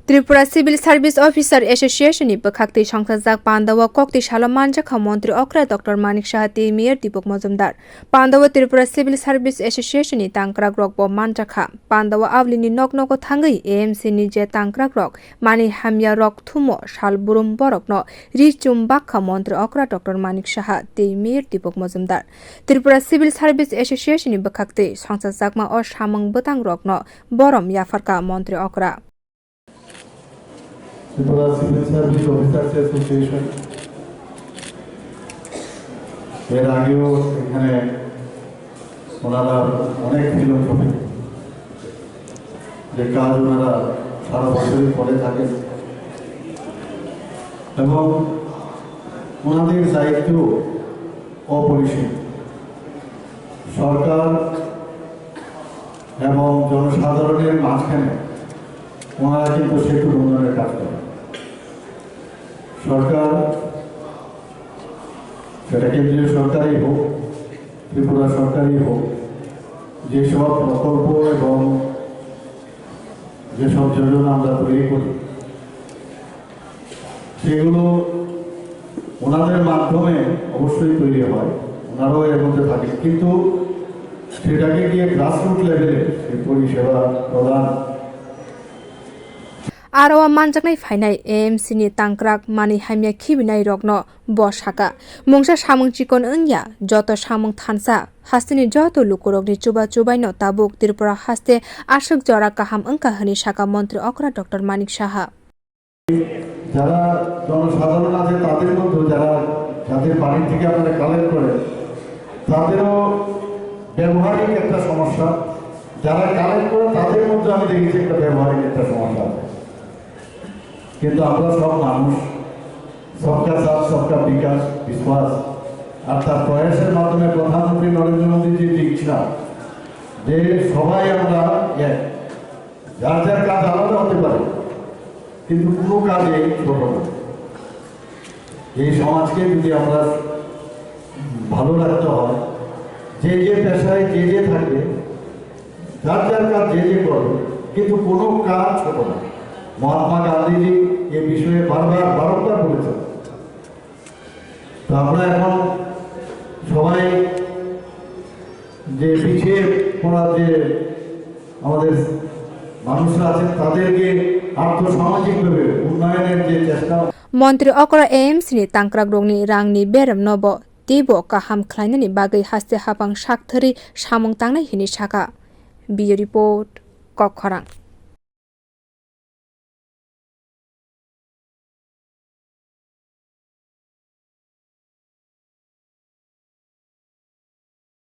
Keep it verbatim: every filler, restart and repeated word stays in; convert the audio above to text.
Tripura Civil Service Officer Association ni bwkhaktwi songchajak pandao koktwi salo manjakha Montri okra Doctor Manik Saha tei Mayor Deepak Majumdar. Pandao Tripura Civil Service Association ni tangkrak rokbo manjakha. Pandao ablini nok nogo thangwi A M C ni je tangkrak rok mani hamya rok thumo sal burum borokno ri chum bakha Montri okra Doctor Manik Saha tei Mayor Deepak Majumdar. Tripura Civil Service Association ni bwkhaktwi songchajakma o samung bwtang rokno borom yapharkha Montri okra. Tripura civil service officers association এর আগেও এখানে ওনারা অনেক ফিলোসফি যে কাজ ওনারা সারা বছরই করে থাকেন এবং ওনাদের দায়িত্ব অপরিসীম। সরকার এবং জনসাধারণের মাঝখানে ওনারা কিন্তু সেতু বন্ধনের কাজ করেন। সরকার, সেটা কেন্দ্রীয় সরকারই হোক, ত্রিপুরা সরকারই হোক, যেসব প্রকল্প এবং যেসব যোজনা আমরা তৈরি করি, সেগুলো ওনাদের মাধ্যমে অবশ্যই তৈরি হয়, ওনারাও এর মধ্যে থাকেন, কিন্তু সেটাকে গিয়ে গ্রাসরুট লেভেলে সেই পরিষেবা প্রদান Aro o manjaknai phainai A M C ni tangkrak mani hamya khibinai rokno bo saka, mungsa samung chikon wngya, joto samung thansa, hasteni joto lukurokni chuba chubaino tabuk Tripura haste aswk jora kaham wngkha hwnwi saka Montri okra Doctor Manik Saha. যারা জনসাধারণ আছে তাদের মধ্যে যারা যাদের বাড়ির থেকে আপনারা কালেক্ট করেন তাদেরও ব্যবহারিক একটা সমস্যা, যারা কালেক্ট করে তাদের মধ্যে আমি দেখেছি একটা ব্যবহারিক একটা সমস্যা আছে। কিন্তু আমরা সব মানুষ, সবকা সাথ সবকা বিকাশ বিশ্বাস, আর তার প্রয়াসের মাধ্যমে প্রধানমন্ত্রী নরেন্দ্র মোদীজির যে ইচ্ছা যে সবাই আমরা এক, যার যার কাজ আলাদা হতে পারে, কিন্তু কোনো কাজে ছোট না। এই সমাজকে যদি আমরা ভালো রাখতে হয়, যে যে পেশায় যে যে থাকবে, যার যার কাজ যে যে করবে, কিন্তু কোনো কাজ ছোট না। মহাত্মা গান্ধীজি এ বিষয়ে বারবার, বারংবার বলেছেন। তো আমরা এখন সবাই যে পিছিয়ে পড়া যে আমাদের মানুষরা আছেন, তাদেরকে আর্থসামাজিকভাবে উন্নয়নের যে চেষ্টা Montri okra A M C ni tangkrak rokni rangni berem no bo teibo kaham khlainani bagwi haste hapang sakthwrwi samung tangnai hwnwi saka. Bureau Report, Kokkhorang.